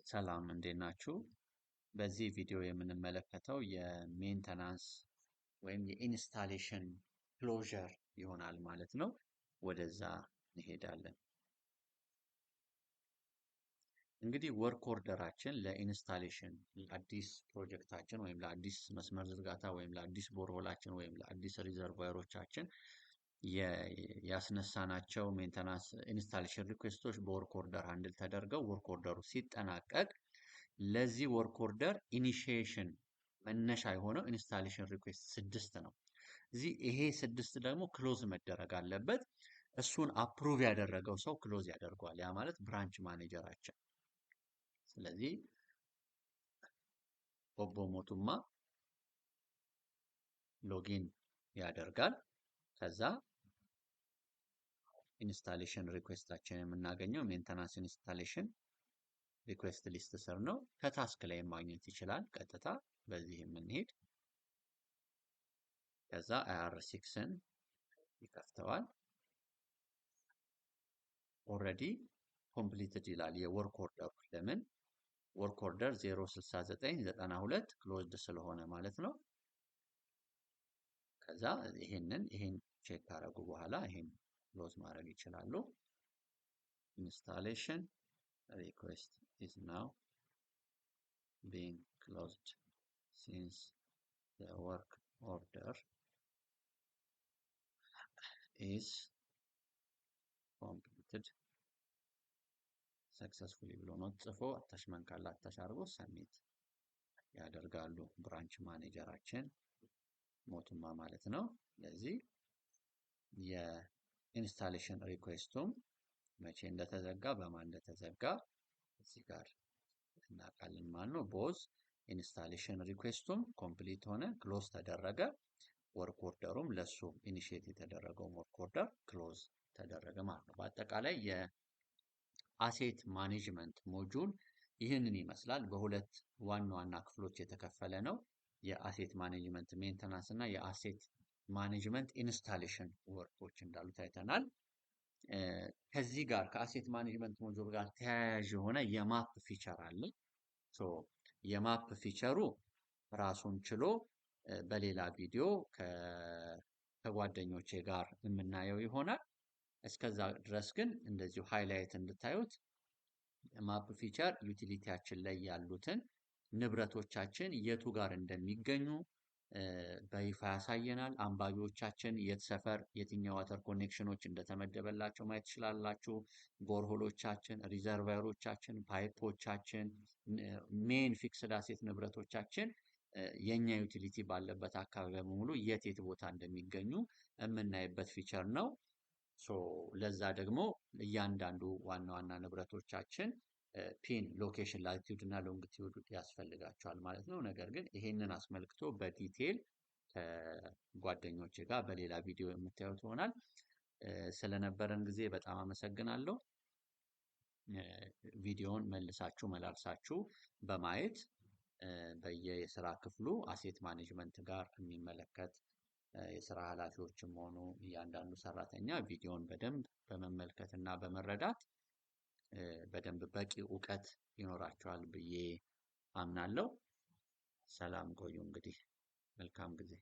ሰላም እንዴት ናችሁ? በዚህ ቪዲዮ የምንመለከተው የ maintenance ወይም የ installation closure ይሆናል ማለት ነው። ወደዛ እንሄዳለን። እንግዲህ work order ኣችን ለ installation ለአዲስ ፕሮጀክታችን ወይም ለአዲስ መስመር ዝርጋታ ወይም ለአዲስ borehole ኣችን ወይም ለአዲስ reservoir ኦቻችን ያስነሳናቸው maintenance installation request ኦች በ work order handle ተደርገው work order ኡ ሲጠናቀቅ ለዚህ work order initiation መነሻ የሆነው installation request 6 ነው። እዚህ ይሄ 6 ደግሞ close መደረግ አለበት። እሱን approve ያደረገው ሰው close ያደርገዋል። ያ ማለት branch manager ኣችን። ስለዚህ ኦቦ ሞቱማ login ያደርጋል። ከዛ installation request ኣችን የምናገኘው maintenance installation request list ስር ነው። ከ task ላይ ማግኘት ይችላል። ቀጥታ በዚህ የምንሄድ ከዛ IR 6ን ይከፍተዋል። Already completed ይላል የ work order ኡ። ለምን work order 06992 closed ስለሆነ ማለት ነው። ከዛ ይሄን check ካደረጉ በኋላ ይሄን close ማድረግ ይችላሉ። Installation request is now being closed since the work order is completed successfully ብሎ note ጽፎ attachment ካለ attach አድርጎ submit ያደርጋሉ። Branch manager ኣችን ሞቱማ ማለት ነው። ስለዚህ የ installation request ኡም መቼ እንደተዘጋ በማን እንደተዘጋ እዚህ ጋር እናውቃለን ማለት ነው። Both installation request ኡም complete ሆነ፣ close ተደረገ። Work order ኡም ለሱ initiate የተደረገው work order close ተደረገ ማለት ነው። በአጠቃላይ የ asset management module ይህንን ይመስላል። በሁለት ዋና ዋና ክፍሎች የተከፈለ ነው። የ asset management maintenance እና የ asset management installation work ኦች እንዳሉት አይተናል። ከዚህ ጋር ከ asset management module ጋር ተያያዥ የሆነ የ map feature አለ። So የ map feature ኡ ራሱን ችሎ በሌላ ቪዲዮ ከጓደኞቼ ጋር የምናየው ይሆናል። እስከዛ ድረስ ግን እንደዚሁ highlight እንድታዩት map feature utility ያችን ላይ ያሉትን ንብረቶቻችን የቱ ጋር እንደሚገኙ በይፋ ያሳየናል። አንባቢዎቻችን የት ሰፈር የትኛው water connection ኦች እንደተመደበላቸው ማየት ትችላላችሁ። Borehole ኦቻችን፣ reservoir ኦቻችን፣ pipe ኦቻችን፣ main fixed asset ንብረቶቻችን የኛ utility ባለበት አካባቢ በሙሉ የት የት ቦታ እንደሚገኙ የምናይበት feature ነው። So ለዛ ደግሞ እያንዳንዱ ዋና ዋና ንብረቶቻችን pin location latitude እና longitude ያስፈልጋቸዋል ማለት ነው። ነገር ግን ይሄንን አስመልክቶ በ detail ከጓደኞቼ ጋር በሌላ ቪዲዮ የምታዩት ይሆናል። ስለነበረን ጊዜ በጣም አመሰግናለሁ። ቪዲዮውን መልሳችሁ መላልሳችሁ በማየት በየየስራ ክፍሉ asset management ጋር የሚመለከት የስራ ኃላፊዎችም ሆኑ እያንዳንዱ ሰራተኛ ቪዲዮውን በደንብ በመመልከት እና በመረዳት በደንብ በቂ እውቀት ይኖራቸዋል ብዬ አምናለሁ። ሰላም ቆዩ። እንግዲህ መልካም ጊዜ።